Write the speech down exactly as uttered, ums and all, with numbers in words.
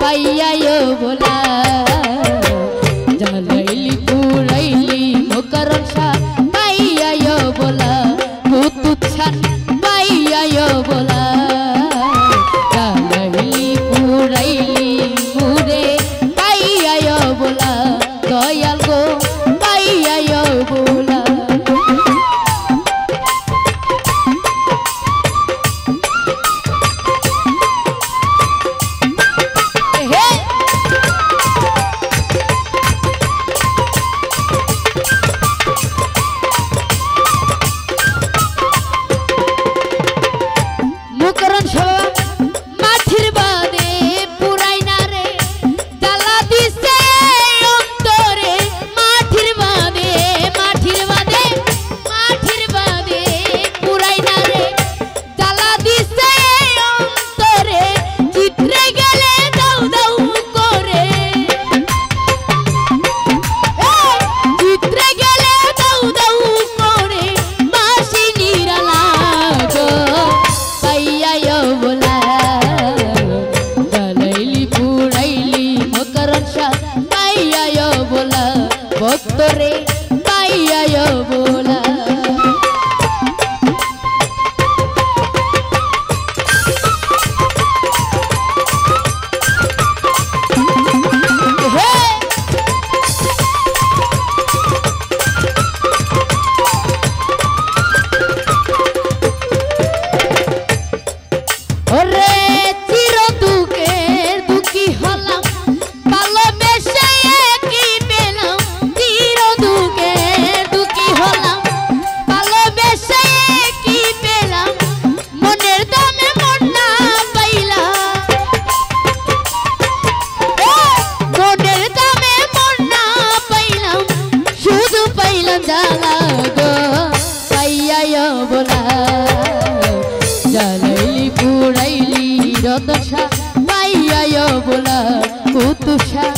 পাইয়াও বলা, জ্বালাইলি পুড়াইলি মকরন শাহ, পাইয়াও বলা, কুতুব শাহ, পাইয়াও বলা, জ্বালাইলি পুড়াইলি মুরে, পাইয়াও বলা, দয়াল গো, পাইয়াও বলা। হে। মকরন শাহ, মাটির বাদে পুরাই না রে, জ্বালা দিছে অন্তরে, মাটির বাদে, মাটির বাদে, মাটির বাদে পুরাই না রে, জ্বালা দিছে অন্তরে, চিত্রে গেলে দাউ দাউ করে। এই চিত্রে গেলে দাউ দাউ করে, বাঁশি নিরালা গো, পাইয়াও বলা। জ্বালাইলি পুড়াইলি মকরন শাহ, পাইয়াও বলা। ভক্তরে পাইয়াও বলা। হে। ওরে চির দুঃখের দুঃখী হলাম, ভালোবেসে কি পেলাম? চির দুঃখের দুঃখী হলাম, ভালোবেসে কি পেলাম? মনের দামে মন না পাইলাম, এ, মনের দামে মন না পাইলাম, শুধু পাইলাম জ্বালা গো, পাইয়াও বলা। জ্বালাইলি পুড়াইলি রতন শাহ, পাইয়াও বলা, কুতুব শাহ,